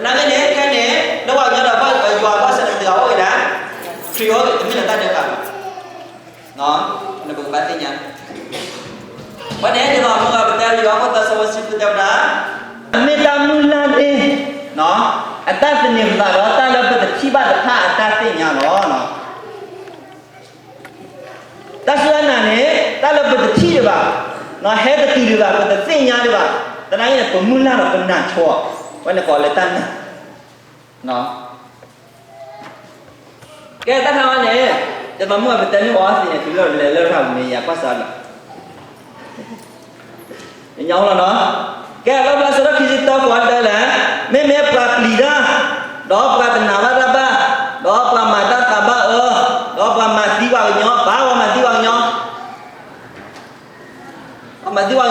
သနာ်က့န့ၣ် ခဲန့ၣ် လၢပှၤကညီဒီးပှၤယွၤအဘၣ်ဆၣ်န့ၣ် တဂၤအိၣ်ဝဲဒၣ် ခရံာ်အိၣ် တမ့ၢ်လၢတၢ်ဒဲးဘးဘၣ်. နပကဘၣ်သ့ၣ်ညါ ဝဲန့ၣ် ဒ်သိးမုၢ်ဂၤပတဲလၢယိၤဟၣ်ခိၣ်သၢဆၢဖိဆံဃုတဲဝဲဒၣ်, မ့ၢ်တၢ်မုၢ်လၢ်သ့ၣ် အတၢ်သန့ၤပသးဒီးတၢ်လၢပတထံၣ်ဘၣ်တဖၣ်အတၢ်သ့ၣ်ညါလီၤ. တၢ်စူၢ်တၢ်နာ်န့ၣ် တၢ်လၢပတထံၣ်ဒံးဘၣ်, ဟဲတတုၤဒံးဘၣ်, ပတသ့ၣ်ညါဒံးဘၣ်, သနာ်က့န့ၣ် ပမုၢ်လၢ်ဒီးပနာ်ဆိ, ဝဲန့ၣ်ကိးလၢတၢ်နာ် ကဲတၢ်ခါအံၤန့ၣ် ယသးမုၢ်အပတဲမ့ၢ်အီၤသ့ၣ်န့ၣ် တုၤလၢလဲၤလၢထးပူၤန့ၣ် ယကွၢ်စးလီၤ ညါလီၤနီၤ. ကဲလၢဖဲအဆၢဒိၣ်ခံဆံတၢ ကွၢ်တဲလဲၣ်, မ့မ့ၢ်ပှၤပျံၤတၢ်, ဒီးပှၤတနာ်ဘၣ်တၢ်ဘၣ်, ဒီးပှၤမၤတၢ်သးဘၣ်အၢ, ဒီးပှၤမၤသံပှၤကညီ, ပှၤမၤသံပှၤကညီ ပှၤမၤသံပှၤကညီ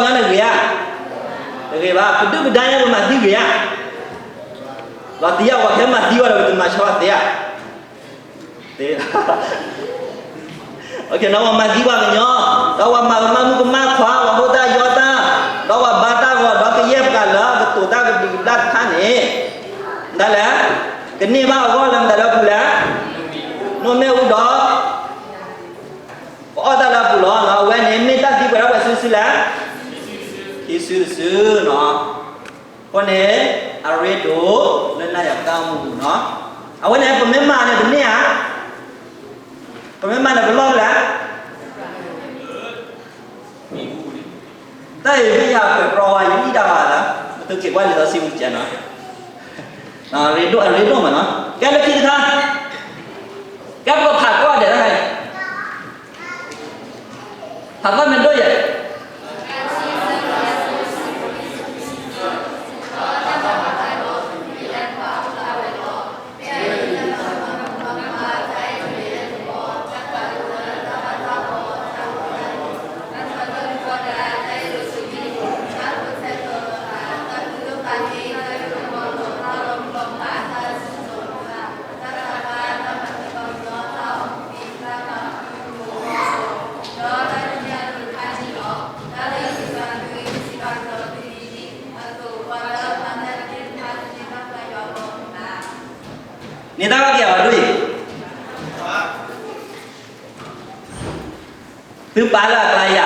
န့ၣ်ဂ့ၤဧါ, တဂ့ၤဘၣ်, ပဒုၣ်ပဒါညါပမၤသံဂ့ၤဧါ, လီၤတံၢ်ယါပှၤခဲမၤသံဝဲဒီး ပတမၤဆီသ့ဧါ, သ့, ဒီးပှၤမၤသံပှၤကညီ, ဒီးပှၤမၤကမၣ်မုၣ်ကမၣ်ခွါ, ပှၤဟိၣ်တၢ်ယီတၢ်, ဒီးပှၤဘါတၢ်ဂီၤ, ဒီးကယဲၢ်ပှၤလၢကတိၤတၢ်ကဘျံးကဘျၣ်တဖၣ်န့ၣ်, ဒ်လဲၣ်, ကန့ၢ်ဘၣ်အဂီၢ်လၢမတၤလၢပူၤလဲၣ်, နိၣ်မ့ၣ်အူဒီး ပအီၣ်တၢ်လၢအပူၤလီၤ. အဝဲန့ၣ်မ့ၢ်တၢ်သံကွဲးထီၣ်ပှဲၤစုတစုလဲၣ်, ခံစုတစုနီၤ. အဃိန့ၣ် အရ့ဒိၣ်လၢနၤယၤပတၢ်အိၣ်မူပူၤနီၤ. အဝဲန့ၣ် ပမ့ၢ်မၤန့ၣ် ပန့ၢ်ဧါ, ပမ့ၢ်မၤန့ၣ် ပလီၢ်ဖဲလဲၣ် တၢ်အံၤမ့ၢ်ယၤပၢၤပြီဝါ ယအံၣ်ဒၣ်ဝဲလၢ ပသုးက့ၤကွၢ်လံာ်စီဆှံမူတကဲနီၤ, အရ့ဒိၣ် အရ့ဒိၣ်မးနီၤ. ကဲလၢခံတခါ, ကဲပကဖးကွၢ်ဒဲးတခါအံၤ, ဖးကွၢ်မ့ၢ်ဒိၣ်ယဲၢ် န့ၣ်တၢ်ဘၣ်က့ၤအီၤဒ်အံၤ, သုပာ်လၢအကျါယၤ,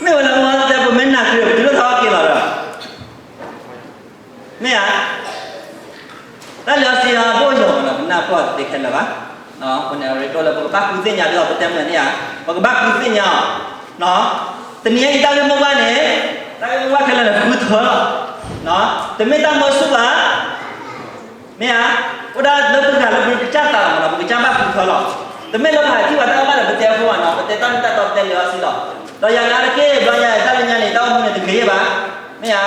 မ့ၢ်ဝဲလၢမ့ၢ်တဲပမ့ၢ်နာ်က့ၤ ပတုၤလၢသီက့ၤလီၤဒီး မ့ၢ်ဧါ, တၢ်လၢအစံးအဒိၣ်ယီၤမးနီၤ ပနၢ်ပၢၢ်တသ့ခဲလၢာ်ဘၣ်. အဃိန့ၣ် အရ့ဒိၣ်လၢပကဘၣ်ဃုသ့ၣ်ညါဒ်သိးပတဲမုၢ်န့ၣ်ဧါ, ပကဘၣ်ဃုသ့ၣ်ညါအီၤ, တနံၤအံၤတၢ်ဂ့ၢ်မိၢ်ပှၢ်န့ၣ်, တၢ်ဂ့ၢ်မိၢ်ပှၢ်ခဲလၢာ်န့ၣ် ဃုထၢလီၤ, တမ့ၢ်တၢ်မၢဆူၣ်ဘၣ် မ့ၢ်ဧါ, အိၣ်ဒၣ်လၢပဂၤလၢပကစၢ်သးလီၤမးနီၤ ပကစၢ်ဘၣ်ဃုထၢလီၤ. တမ့ၢ်လၢပဟးထံၣ်ပှၤတၢ်အိၣ်ဘၣ်ဒီးပတဲအဃိဘၣ်နီၤ ပတဲတၢ်မ့ၢ်တၢ်တီတဲလၢအီၤစံးလီၤ. ဒီးယၤနာ်တက့ၢ် ဘျီညါတၢ်လၢညါန့ၣ် တၢ်အိၣ်မူန့ၣ်တဂ့ၤဘၣ်, မ့ၢ်ဧါ,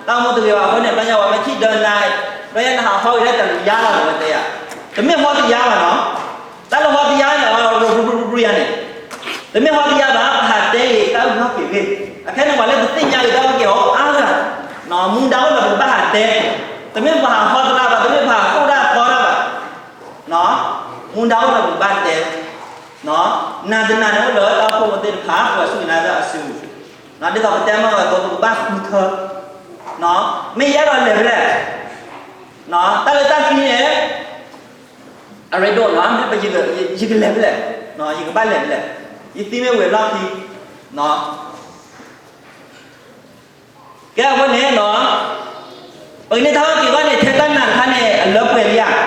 တၢ်အိၣ်မူတဂ့ၤဘၣ်အဃိန့ၣ် ဘျီညါပှၤမ့ၢ်ထံၣ်ဒၢနၤ, ဘျီညါနဟးဟီဂ့ၤလၢတၢ်တယါလီၤ ဝဲတဲယၤ, တမ့ၢ်ဟီတယါဘၣ်နီၤ, တၢ်လၢဟီတယါန့ၣ် အရူရူရူရူယၤန့ၣ် တမ့ၢ်ဟီတယါဘၣ် ပဟးတဲဂ့ၤတၢ်အုၣ်က့ၤခီၣ်က့ၤဂ့ၤ, အခဲန့ၣ်ပှၤလၢပသ့ၣ်ညါဂ့ၤတၢ်အုၣ်က့ၤခီၣ်က့ၤအါဂၤ, မူဒါအိၣ်လၢပကဘၣ်ဟးတဲ, တမ့ၢ်ပှၤဟးဟီတရၣ်ဘၣ် တမ့ၢ်ပှၤဟးဃိတၢ်ဃီတၢ်ဘၣ်, မူဒါအိၣ်လၢပကဘၣ်တဲ, နၤတနာ်န့ၣ်အိၣ်လၢတၢ်အိၣ်ဖှိၣ်ဖိသ့ၣ်တဖၣ် ပှၤစူၢ်က့ၤနာ်က့ၤတၢ်အစုပူၤ, ဒ်သိးပတဲမ့ၢ်ဝဲအသိးပကဘၣ်ဃုထၢ, မ့ၢ်ယဲဒီးလဲၤဖဲလဲၣ်, တၢ်လၢတၢ်သံန့ၣ် အရ့ဒိၣ်နီၤ မ့ၢ်ပ ယကလဲၤဖဲလဲၣ်, ယကဘၣ်လဲၤဖဲလဲၣ်, ယသံမ့ၢ်ဝံၤလီၢ်ခံ, ကဲအဃိန့ၣ်နီၤ, ပကန့ၢ်တၢ်အုၣ်က့ၤခီၣ်န့ၣ် ထဲတၢ်နာ်တခါန့ၣ် အလၢပှဲၤလံဧါ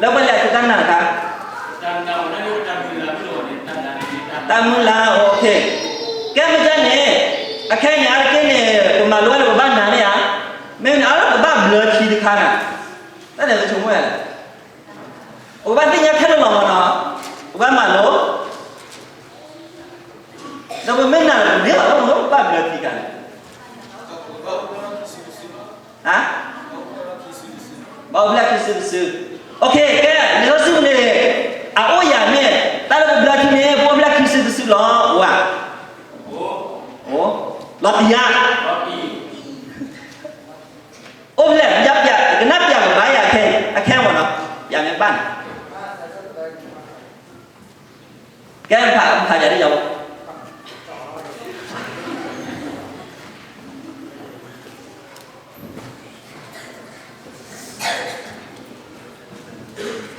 လၢပှဲၤလံထဲတၢ်နာ်တခါ, တၢ်မုၢ်လၢ်, ကဲမ့ၢ်န့ၣ်, အခဲအံၤန့ၣ် အါတက့ၢ်န့ၣ် ပမၤလိဝဲန့ၣ် ပဘၣ်နာ်န့ၢ်ဧါ, မ့ၢ်န့ၣ် အါလၢပဘၣ်ဘျၢထံတခါန့ၣ်, တၢ်န့ၣ်ပဆိကမိၣ်လဲၣ်, ပကဘၣ်သ့ၣ်ညါခဲလၢာ်လီၤမးနီၤ, ပဘၣ်မၤလိ ဒီးပမ့ၢ်နာ်လၢပမ့ၢ်ဘၣ်လၢပဘၣ်ဘျၢထံတခါန့ၣ်, ဘၣ်အိၣ်ဖျဲၣ်ခံစုတစု, ကဲ လံာ်စီဆှံပူၤန့ၣ် အအိၣ်ယၤမ့ၢ် တၢ်လၢပဘျၢထံန့ၣ် ပအိၣ်ဖျဲၣ်ခံစုတစုလီၤ အိၣ်ဧါ, အိၣ်, လီၤတံၢ်ဧါ, အိၣ်ဖျဲၣ် ယပျး ကနၣ်ပျးကဘၣ်ယၤခဲအံၤ အခဲမ့ၢ်နီၤ, ယမ့ၢ်ဘၣ်န့ၣ် ကဲ ဖးဖးယၤဒ်ယၤဘၣ်.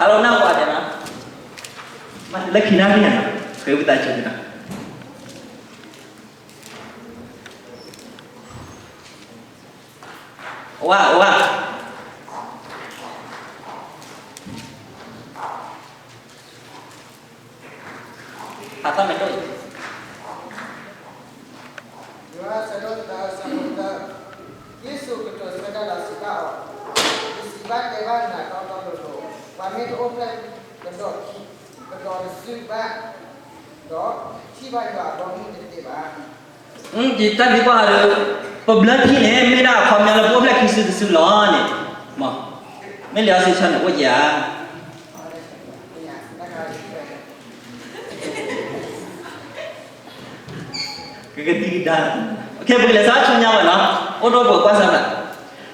Hello နၢ်ဟူအီၤဒဲးနီၤ, လၢခံနၣ်ရံၣ်န့ၣ်နီၤ, ဃ့ဝံသးစူၤနီၤ. ဝါ ဝါ ဖးထီၣ်မ့ၢ်တအိၣ်, ယိၤဟၣ်ဆၢဒိၣ်သၢ ဆၢဖိသၢ, ယ့ၣ်ၡူးကတိၤဆၢတၢ်ဒီးစံးဘၣ်အီၤ, ယစံးဘၣ်တဲဘၣ်နၤတီတီလိၤလိၤ, ပှၤမ့ၢ်တအိၣ်ဖျဲၣ်ကဒီးခံ, ကဒီးတစုဘၣ်, ဒီးထံၣ်ဘၣ်ယွၤအဘီအမုၢ်တသ့ဘၣ်. ယတၢ်သံကွၢ်ဒီး, ပဘျၢထံန့ၣ် မ့ၢ်ဒၣ်အခီပညီလၢပအိၣ်ဖျဲၣ်ခံစုတစုလီၤန့ၣ်, မ့ၢ်လံာ်စီဆှံန့ၣ် အိၣ်ဧါ. ကကသံကဒါ, ပကလဲၤဆူညါဝဲနီၤ, အိၣ်ဒိၣ်ပှဲၤကွၢ်စၢ်သး,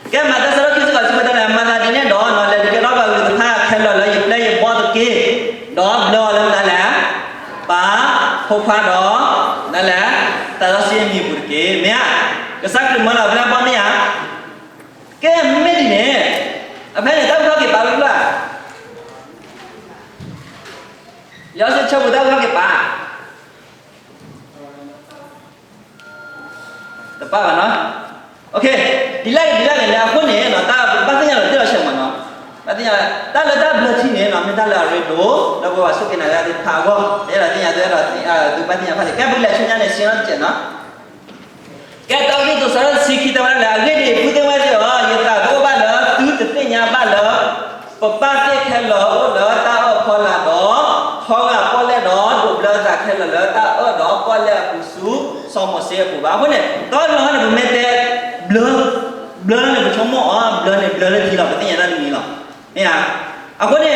ကဲ မၤတၢ်ဆၢဒိၣ်ခံဆံဃိး ဆၢဖိတၢန့ၣ် မၤသးဒ်န့ၣ်ဒီး လဲၤဒုးကဲထီၣ်ပှၤကလုာ်တဖၣ်ခဲလၢာ်လၢယပျဲၢ်ယဘီၣ်တက့ၢ်, ဒီးဘျၢအီၤလၢမတၤလဲၣ်, ပၢ်, ဖိခွါဒီး, မတၤလဲၣ်, သးစီဆှံအမံၤအပူၤတက့ၢ်. မ့ၢ်ဧါ, ကစၢ်ခရံာ်မၢလီၤပျဲၢ်ဘီၣ်မ့ၢ်ဧါ. ကဲ မ့မ့ၢ်ဒ်န့ၣ်, အဖဲန့ၣ် တၢ်အုၣ်ထီၣ်က့ၤပၢ်လၢပျၢၢ်, လံာ်စီဆှံဆၢဖိတၢ်အုၣ်ထီၣ်က့ၤပၢ် တပၣ်ဘၣ်နီၤ. ဒ်လဲၣ်ဂ့ၤ ဒ်လဲၣ်ဂ့ၤန့ၣ် အဃိန့ၣ် တၢ်ဘၣ်သ့ၣ်ညါလီၤတံၢ်လီၤဆဲးမးနီၤ, ဘၣ်သ့ၣ်ညါ, တၢ်လၢတၢ်ဘျၢထံန့ၣ် မ့ၢ်တၢ်လၢအရ့ဒိၣ် လၢပဝဲပှၤစူၢ်က့ၤနာ်က့ၤသ့ၣ်တဖၣ်အဂီၢ်, အဲၣ်ဒိးသ့ၣ်ညါ အဲၣ်ဒိးသုဘၣ်သ့ၣ်ညါတဖၣ်န့ၣ် ကဲ ပကလဲၤဆူညါန့ၣ် ဆ့ၣ်နီၤတစဲးနီၤ. ကဲတၢ်ကရံၣ်သူး ဆၢဒိၣ်တဆံခံ တဲဝဲဒၣ်လၢ အဂ့ၢ်ဒ်အံၤ ပုၢ်သ့ၣ်ဝဲၢ်သ့ၣ်ဧၢ, ယသးတအိၣ်ဘၣ်လၢသုတသ့ၣ်ညါဘၣ်လၢ ပပၢ်သ့ၣ်ခဲလၢာ်အိၣ်လၢတၢ်အၢၣ်ဖီလာ်ဒီး ထီဂာ်ပီၣ်လဲၣ်ဒီးဒိးဘျၢအသးခဲလၢာ်လၢတၢ်အၢၣ်ဒီးပီၣ်လဲၣ်အပူၤဆူ စီၤမိၤၡ့အပူၤဘၣ်. အဃိန့ၣ် တၢ်လီၢ်န့ၣ် ပမ့ၢ်တဲ ဘျၢ, ဘျၢန့ၣ် ပဆိကမိၣ်အီၤ ဘျၢန့ၣ် ဘျၢလၢထံလီၤ, ပသ့ၣ်ညါတၢ်တမံၤလီၤ. မ့ၢ်ဧါ. အဃိန့ၣ်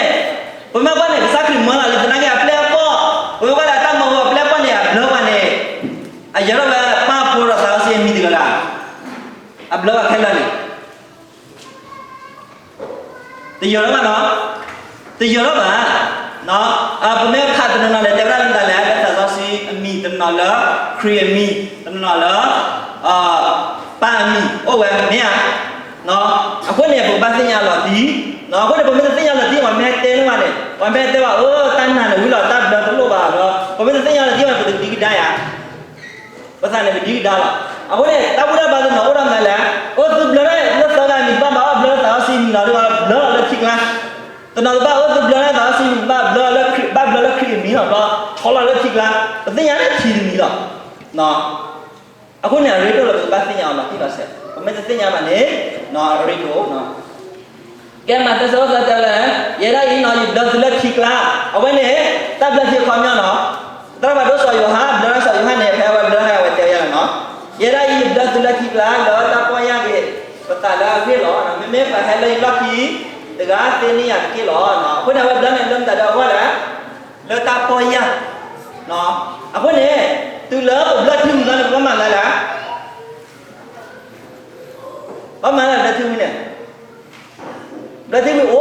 ပမ့ၢ်ကွၢ်န့ၣ် ကစၢ်ခရံာ်မၢလီၤလၢသနာ်က့အပျဲၢ်အဘီၣ်, ပမ့ၢ်ကွၢ်လၢတၢ်မၢဖိအပျဲၢ်အဘီၣ်န့ၣ် အဘျၢပှၤန့ၣ် အယၢၤထီၣ်ဝဲပၢ်ဖိဒီးသးစီဆှံအမံၤတဂၤဂၤ, အဘျၢပှၤခဲလၢာ်န့ၣ် တယၢၤထီၣ်ဘၣ်နီၤ, တယၢၤထီၣ်ဘၣ်. ပမ့ၢ်ဖးတနီၤနီၤန့ၣ် တဲဝဲဒၣ်လၢမတၤလဲၣ်, လၢသးစီဆှံအမံၤ, တနီၤနီၤလၢခရံာ်အမံၤ, တနီၤနီၤလၢ ပၢ်အမံၤ အိၣ်ဝဲ မ့ၢ်ဧါ. အဃိန့ၣ် ပကဘၣ်သ့ၣ်ညါလီၤတံၢ်, အဃိန့ၣ် ပမ့ၢ်တသ့ၣ်ညါလီၤတံၢ် ပှၤမ့ၢ်ဟဲတဲန့ၢ်ဘၣ်န့ၣ် ပှၤမ့ၢ်ဟဲတဲဘၣ် အၢ တၢ်နာ်န့ၣ်ဝံၤလီၤ တၢ်ဘျၢတလိၣ်ဘၣ်ဒီး ပမ့ၢ်တသ့ၣ်ညါလီၤတံၢ်ဘၣ် ပတကဒံကဒါယၤ ပသးန့ၣ်ကဒံကဒါလီၤ. အဃိန့ၣ် တၢ်ဘူၣ်တၢ်ဘါတနီၤအိၣ်ဒၣ်မနုၤလဲၣ်, အိၣ်သုဘျၢလၢသီဂၤမံၤတဘၣ်ဘၣ်, အိၣ်ဘျၢလၢသးစီဆှံမံၤလီၤ ဒ်ဘၣ်ဘျၢလီၤလၢထံကျါ. တနီၤတဘၣ်အိၣ်သုဘျၢလၢသးစီဆှံမံၤဘၣ်, ဘျၢလၢခရံာ်, ဘၣ်ဘျၢလၢခရံာ်အမံၤလီၤ ဘျီ ထီလီၤလၢထံကျါ, ပသ့ၣ်ညါလၢထံတမံၤလီၤ. အဃိန့ၣ် အရ့ဒိၣ်လၢပကဘၣ်သ့ၣ်ညါအီၤလီၤတံၢ်လီၤဆဲး, ပမ့ၢ်တသ့ၣ်ညါဘၣ်န့ၣ် အရ့ဒိၣ် ကဲ မးသဲဆၢဒိၣ်သၢတဲဝဲဒၣ်, ယဲဒၣ်အံၤနီၤ ယဘျၢသုလၢထံကျါ, အဝဲန့ၣ် တၢ်ဘျၢထံအခီပညီနီၤ, သရၣ်ဘၣ်ဒိၣ်စီၤယိၤဟၣ် ဘျၢစီၤယိၤဟၣ်န့ၣ် ဖဲအဝဲဘျၢဟဲအဝဲတဲဝဲယၤလီၤနီၤ, ယဲဒၣ်အံၤ ယဘျၢသုလၢထံကျါ လၢတၢ်ပီၢ်ယၢ်က့ၤ ပသးလၢအဂ့ၢ်လီၤ. မ့မ့ၢ်ပှၤဟဲလၢယလီၢ်ခံ တဂၤသ့န့ၢ်ယၤတက့ၢ်လီၤ. အဃိန့ၣ် အဝဲဘျၢန့ၣ်လၢမတၤဒီးအဂီၢ်လဲၣ်, လၢတၢ်ပီၢ်ယၢ် အဃိန့ၣ် တုၤလၢပဘျၢထံဝံၤလီၤန့ၣ် ပဘၣ်မၤမနုၤလဲၣ်, ဘၣ်မၤလၢဘျၢထံဝံၤန့ၣ်, ဘျၢထံဝံၤအိၣ်ယၤန့ၣ်လီၤ, ပဘျၢထံန့ၣ်လၢတၢ်ပီၢ်ယၢ်အဂီၢ်, တဂ့ၤဘၣ်. အဃ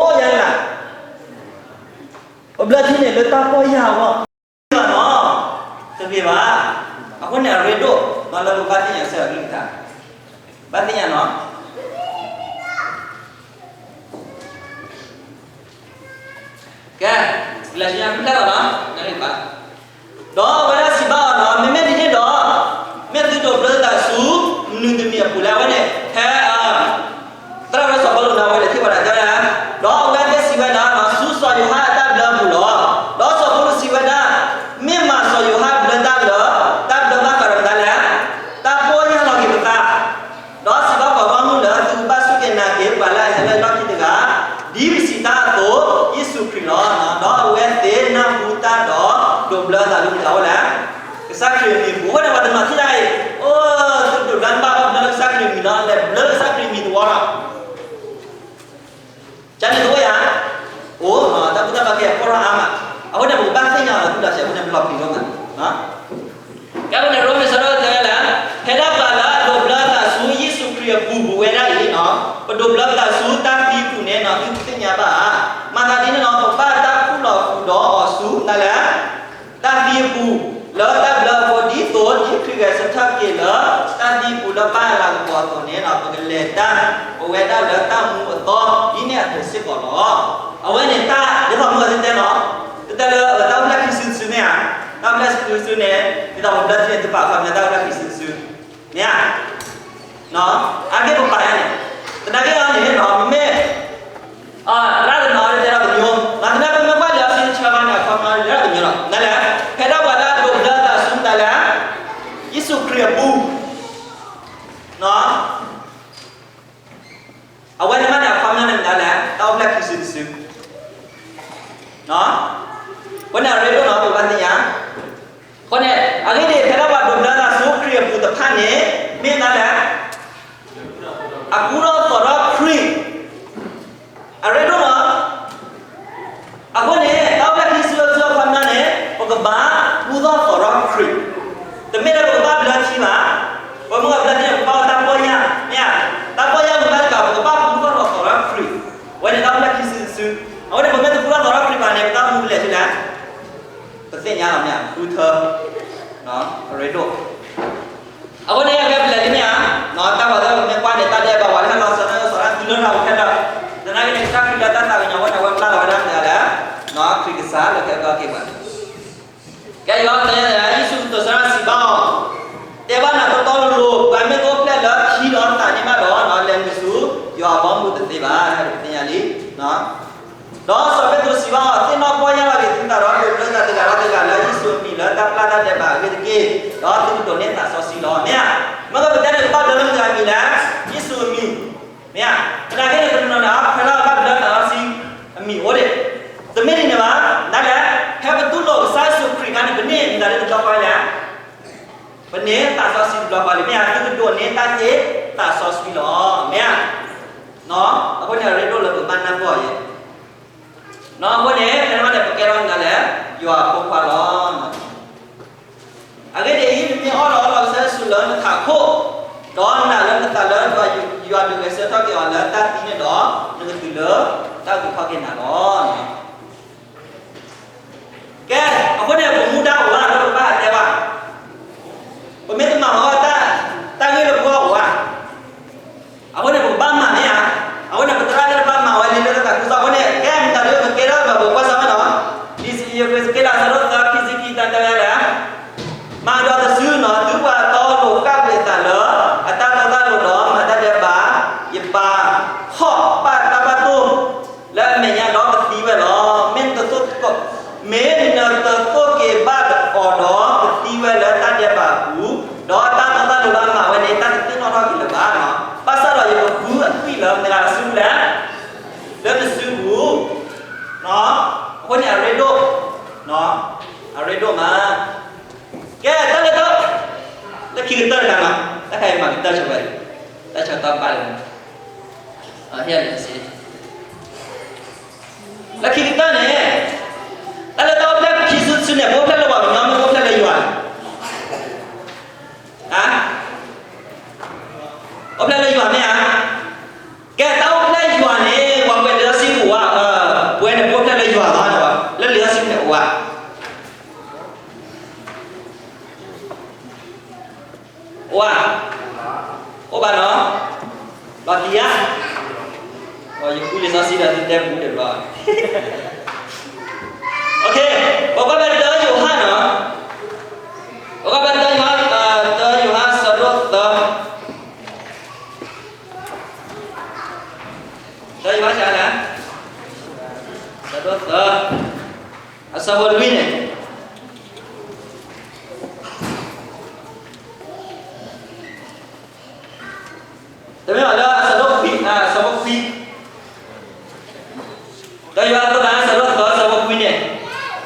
ိန့ၣ် အရ့ဒိၣ် မၤလၢပဘၣ်သ့ၣ်ညါဆၢအကလုၢ်ကထါ, ဘၣ်သ့ၣ်ညါနီၤ ကဲ, လၢဆူညါဖုၣ်ဖျဲၣ်လီၤနီၤ, နၢ်ဟူဘၣ်, ဒီးအဝဲဒၣ်စံးဘၣ်အီၤနီၤ, မ့မ့ၢ်ဒ်န့ၣ်ဒီး, မ့ၢ်သုဒိးဘျၢသးဆူ မနုၤတမံၤအပူၤလဲၣ်. အဝဲန့ၣ် ဖဲ သရၣ်ဝဲစီၤပီလူးန့ၣ် အဝဲလဲၤထံၣ်ဝဲဒၣ်တဲဝဲဒၣ်, ဒီးအဝဲသ့ၣ်စံးဝဲဒၣ်, ဆူစီၤယိၤဟၣ်အတၢ်ဘျၢအပူၤလီၤ. ဒီးစီၤပီလူးစံးဝဲဒၣ်, မ့ၢ်မးစီၤယိၤဟၣ်ဘျၢတၢ်လၢ တၢ်ဘျၢဘၣ်ဃးဒီးမတၤလဲၣ်, တၢ်ပီၢ်ယၢ်လီၤက့ၤပသး ဒီးစံးဘၣ်ပှၤဂီၢ်မုၢ်လၢသုကဘၣ်စူၢ်က့ၤနာ်က့ၤ ပှၤလၢအဟဲလၢလီၢ်ခံတဂၤ, ဒ်ပစံးတၢ်အသိး, ယ့ၣ်ၡူးခရံာ်လီၤ. ဒီးအဝဲသ့ၣ်နၢ်ဟူတၢ်ဒီး ဒိးဘျၢသးလၢမတၤအအိၣ်လဲၣ်, ကစၢ်ခရံာ်အမံၤအပူၤ. အဃိန့ၣ် ပှၤတနီၤထံၣ်တၢ်အံၤ, အိၣ်သုဒိးဘျၢဘၣ်ဘျၢလၢကစၢ်ခရံာ်အမံၤလီၤ, လဲၤဘျၢကစၢ်ခရံာ်အမံၤသဝီလီၤ. ကန့ၣ်တအိၣ်ယၤ, အိၣ်, တၢ်ဘူၣ်တၢ်ဘါကဲအဖီၣ်ထီၣ်အါမး, အဃိန့ၣ် ပကဘၣ်သ့ၣ်ညါလီၤတံၢ်လီၤဆဲးအဃိန့ၣ် ပလီၤပျံၤလိာ်သး. ကဲန့ၣ် ရိမ့ၤဆၢဒိၣ်တဲဝဲဒၣ်, ဖဲဒၣ်ပှၤလၢအဒိးဘျၢသးဆူယ့ၣ်ၡူးခရံာ်အပူၤ ပဝဲဒၣ်အံၤနီၤ, ပဒိးဘျၢပသးဆူတၢ်သံအပူၤန့ၣ်နီၤ သုတသ့ၣ်ညါဘၣ်ဧါ. မၤသးဒ်န့ၣ်နီၤ ပဘၣ်တၢ်ခူၣ်လီၤဃုာ်ဒီးအီၤဆူ မတၤလဲၣ်, တၢ်သံအပူၤ, လၢတၢ်ဘျၢအဃိ ဒ်သိးဒ်ခရံာ်ဂဲၤဆၢထၢၣ်က့ၤလၢတၢ်သံပူၤလၢပၢ်အလၤကပီၤအသိးန့ၣ် ပကလဲၤတၢ် ပဝဲဒၣ်လၢတၢ်မူအသီဒ်န့ၣ်အသိးစ့ၢ်ကီးလီၤ. အဝဲန့ၣ်တၢ်ဒ်သိးမုၢ်ဂီၤတဲတဲလီၤ, တဲတဲလၢတၢ်အိၣ်ဖျဲၣ်ခံစုတစုမ့ၢ်ဧါ, တၢ်အိၣ်ဖျဲၣ်ခံစုတစုန့ၣ် ဒ်သိးပဘျၢထံန့ၣ် သုပာ်ခီဖျိတၢ်အိၣ်ဖျဲၣ်ခံစုတစု မ့ၢ်ဧါ. အဂ့ၢ်ပပာ်ယါန့ၣ်, သနာ်က့အီၤန့ၣ် မ့မ့ၢ် သရၣ်တနီၤတဲဒၣ်တမျိုး, သနာ်က့ပမ့ၢ်ကွၢ်လံာ်စီဆှံတဆၢဘၣ်န့ၣ် အခီပညီလံာ်တမျိုးလီၤ. နလဲၣ်, ဖဲဒၣ်ပှၤလၢအဒိးဘျၢသးဆူမတၤလဲၣ်, ယ့ၣ်ၡူးခရံာ်အပူၤ, အဝဲန့ၣ်မးန့ၣ် အခီပညီန့ၣ်မတၤလဲၣ်, တၢ်အိၣ်ဖျဲၣ်ခံစုတစု, အဃိန့ၣ် အရ့ဒိၣ်နီၤ ပဘၣ်သ့ၣ်ညါ, အဃိန့ၣ် အဂ့ၢ်ဒ်အံၤ ဖဲဒၣ်ပှၤဒိးဘျၢသးဆူခရံာ်အပူၤတဖၣ်န့ၣ် မ့ၢ်မတၤလဲၣ်, အကူထီၣ်သိးထီၣ်ခရံာ်, အရ့ဒိၣ်နီၤ. အဃိန့ၣ် တၢ်အိၣ်ဖျဲၣ်ခံစုတစုအခီပညီန့ၣ် ပကဘၣ်ကူထီၣ်သိးထီၣ်ခရံာ်, တမ့ၢ်လၢပကဘၣ်ဘျၢထံဘၣ်, ပမ့ၢ်ဘၣ်ဘျၢထံန့ၣ် ပကဘၣ်အိၣ်တၢ်ပီၢ်ယၢ်, မ့ၢ်ဧါ, တၢ်ပီၢ်ယၢ်မ့ၢ်ဘၣ်တကး ပကဘၣ်ကူထီၣ်သိးထီၣ်ခရံာ်, အဝဲန့ၣ်တၢ်အိၣ်ဖျဲၣ်ခံစုတစု, အဃိန့ၣ် ပမ့ၢ်တကူထီၣ်သိးထီၣ်ခရံာ်ဘၣ်န့ၣ် ပတၢ်အိၣ်မူကလဲၤဆူလဲၣ် ပသ့ၣ်ညါလီၤမ့ၢ်ဧါ, ဃုထၢ, အရ့ဒိၣ်. အဃိန့ၣ် အဝဲပလဲၤလံမ့ၢ်ဧါ, တၢ်ပှၤသ့ၣ်မ့ၢ်ကွၢ်န့ၣ် တၢ်ဒဲးဘးဝဲလၢဟဲလီၤစၢၤန့ၣ် စၢၤတၢ်သံလၢတၢ်အိၣ်ဖျဲၣ်လၢ, သနာ်က့န့ၣ် တၢ်ခရံာ်လၢတၢ်သးကညီၤအဃိန့ၣ် အဝဲပျၢ်လီၤဝဲဒၣ်မတၤလဲၣ်, ခရံာ်ကစၢ်လၢကဲထီၣ်က့ၤပှၤ, ကဲယွၤတဲ, ယ့ၣ်ၡူးကတိၤဆၢစံးဘၣ်အီၤ, တဲဘၣ်နၤတီတီလိၤလိၤ, ပှၤမ့ၢ်တအိၣ်ဖျဲၣ်လၢထံဒီးသးန့ၣ်ဘၣ်ဒီး လဲၤနုာ်ဆူယွၤအဘီအမုၢ်တသ့ဘၣ်, ပသ့ၣ်ညါလံ. ဒီးစီၤပ့းတရူးစံးဘၣ်အီၤ, သ့ၣ်နီၣ်ပီၢ်ယၢ်လီၤက့ၤသုသးဒီး ဒိးဘျၢသးတဂၤဒီးတဂၤလၢယ့ၣ်ၡူးအမံၤလၢတၢ်ပျၢ်တၢ်ဒဲးဘးအဂ့ၢ်တက့ၢ်, ဒီးသုကဒိးန့ၢ်သးစီဆှံလီၤ. မ့ၢ်ဧါ, မ့ၢ်ကပတဲန့ၣ်ကဘၣ်ဘျၢလၢမတၤအမံၤလဲၣ်, ယ့ၣ်ၡူးအမံၤ, မ့ၢ်ဧါ, သနာ်က့န့ၣ် တနီၤနီၤန့ၣ် ဖဲလၢဘၣ်ဘျၢသးစီဆှံအမံၤအိၣ်ဒံး, တမ့ၢ်ဒ်န့ၣ်ဘၣ်, နလဲၣ်, ဖဲပတူၢ်လိာ်ကစၢ်ယ့ၣ်ၡူးခရံာ်အခါန့ၣ် ပန့ၢ်မတၤဒ်တဘျီဃီလဲၣ် ပန့ၢ်သးစီဆှံတဘျီဃီလံ, မ့ၢ်ဧါ, သုကဒိးန့ၢ်တၢ်သ့သးစီဆှံလီၤ, မ့ၢ်ဧါ. အဃိန့ၣ် အရ့ဒိၣ်လၢပဘၣ်နၢ်ပၢၢ်အီၤယဲ, အဃိန့ၣ် ဖဲန့ၣ်န့ၣ် ပကဲထီၣ်မတၤလဲၣ်, ယွၤအဖိခွါလီၤ. အဂ့ၢ်ဒ်အံၤ, နမ့ၢ်အီၣ်ဒီးအီလီၤကစၢ်ယ့ၣ်ၡူးလၢနထးခိၣ်, ဒီးနာ်လၢနသးလၢ ယွၤဒုးဂဲၤဆၢထၢၣ်က့ၤအီၤလၢတၢ်သံန့ၣ်ဒီး, နကတုၤလၢတၢ်အုၣ်က့ၤခီၣ်က့ၤနၤလီၤ. ကဲ, အဃိန့ၣ် ပမူဒါအိၣ်ဧါ, ဒီးပဘၣ်ဟးတဲဘၣ်, ပမ့ၢ်တမၤအီၤတၢ်, တၢ်ဂ့ၢ်လၢပဂီၢ်အိၣ်ဧါ. အဃိန့ၣ် ပကဘၣ်မၤမ့ၢ်ဧါ. အဃိန့ၣ် ပသရၣ်သ့ၣ်တဖၣ်မၤဝဲလံလၢတၢ်သးခုကစီၣ်အဃိန့ၣ်, ကဲမတၤဒ်ပကဲထီၣ်ဘၣ် ပကွၢ်စၢ်ဝဲနီၤ, ဒ်စံးယိၤက့ၤစက့လး အဆၢဒိၣ်သၢ ခံဆံခံ တၢ်တဲဝဲလဲၣ်, မၤဒီးတစုနီၤ, သုပှၤတီလိၤဃၣ်ကွံာ်အသးလၢအတၢ်တီတၢ်လိၤဒီးမၤတၢ်ဒဲးဘး, ယပာ်ဖှီၣ်ပာ်တၢ်ဘၣ်တိၢ် လၢအမဲာ်ညါဒီးကသံဝဲလီၤ. မ့ၢ်နတသိၣ်, မ့ၢ်နတသိၣ်က့ၤဘၣ်အီၤဒီး ကသံဝဲလၢတၢ်ဒဲးဘးအပူၤ, ဒီးတၢ်တီတၢ်လိၤလၢအမၤဝဲန့ၣ် တၢ်တသ့ၣ်နီၣ်ထီၣ်က့ၤလၢၤဘၣ်. ဘၣ်ဆၣ်ဒီးယကဃုအသွံၣ်လၢမတၤတဂၤအစုပူၤလဲၣ်, လၢနစုပူၤ, အဃိန့ၣ်အရ့ဒိၣ်, အရ့ဒိၣ်မး. ကဲ, တၢ်လၢတၢ်, လၢခံကတၢၢ်တခါနီၤ, တၢ်ခါအံၤမၤကတၢၢ်ဆိဝဲ, တၢ်ဆၢကတီၢ်ဘၣ်လံ, ဟ့ၣ်လံစ့, လၢခံကတၢၢ်န့ၣ်, တၢ်လၢတၢ်အိၣ်ဖျဲၣ်ခံစုတစုန့ၣ် ပအိၣ်ဖျဲၣ်လၢပှၤကညီ မ့ၢ်အိၣ်ဖျဲၣ်လၢယွၤ, အိၣ်ဖျဲၣ်လၢယွၤမ့ၢ်ဧါ. ကဲ, တၢ်အိၣ်ဖျဲၣ်ယွၤန့ၣ် ပှၤကွဲးလံာ်စီဆှံပူၤဧါ, ပဝဲန့ၣ် ပအိၣ်ဖျဲၣ်လၢယွၤလီၤ, လၢလံာ်စီဆှံန့ၣ်အိၣ်ဧါ, အိၣ်ဧါ, အိၣ်ဘၣ်နီၤ, လီၤတံၢ်ဧါ, ယဃုလံာ်စီဆှံဒီးသုတဲပူၤတဘျီ, ပကွၢ်ဖဲတၢယိၤဟၣ်နီၤ, ပကွၢ်ဖဲတၢယိၤဟၣ်, တၢယိၤဟၣ်အဆၢဒိၣ်သၢ, တၢယိၤဟၣ်ဆၢ, အဆၢဒိၣ်သၢ, အဆၢဖိလွံၢ်န့ၣ်, တမ့ၢ်ဘၣ်လၢအဆၢဒိၣ်ခွံ, အဆၢဖိခွံ, တၢယိၤဟၣ်အဆၢဒိၣ်သၢ အဆၢဖိခွံန့ၣ်,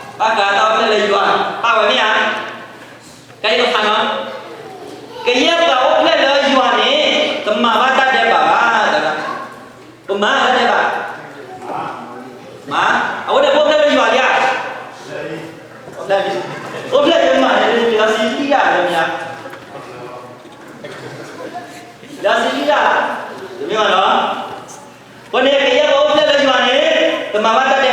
ဘၣ်ဃးတၢ်အိၣ်ဖျဲၣ်လၢယွၤ, ဘၣ်ဝဲမ့ၢ်ဧါ, ကယဲၢ်တဖၣ်နီၤ, ကယဲၢ်ပှၤအိၣ်ဖျဲၣ်လၢယွၤန့ၣ် တမၤဘၣ်တၢ်ဒဲးဘးဘၣ်, ပမၤတၢ်ဒဲးဘး, မၤ, အဝဲန့ၣ်ပအိၣ်ဖျဲၣ်လၢယွၤဧါ, အိၣ်ဖျဲၣ်လၢယွၤမ့ၢ်, လံာ်စီဆှံလံဧါ, လံာ်စီဆှံလံဧါ, တမ့ၢ်ဘၣ်နီၤ, အဃိန့ၣ် ကယဲၢ်ပှၤအိၣ်ဖျဲၣ်လၢယွၤန့ၣ် တမၤဘၣ်တၢ်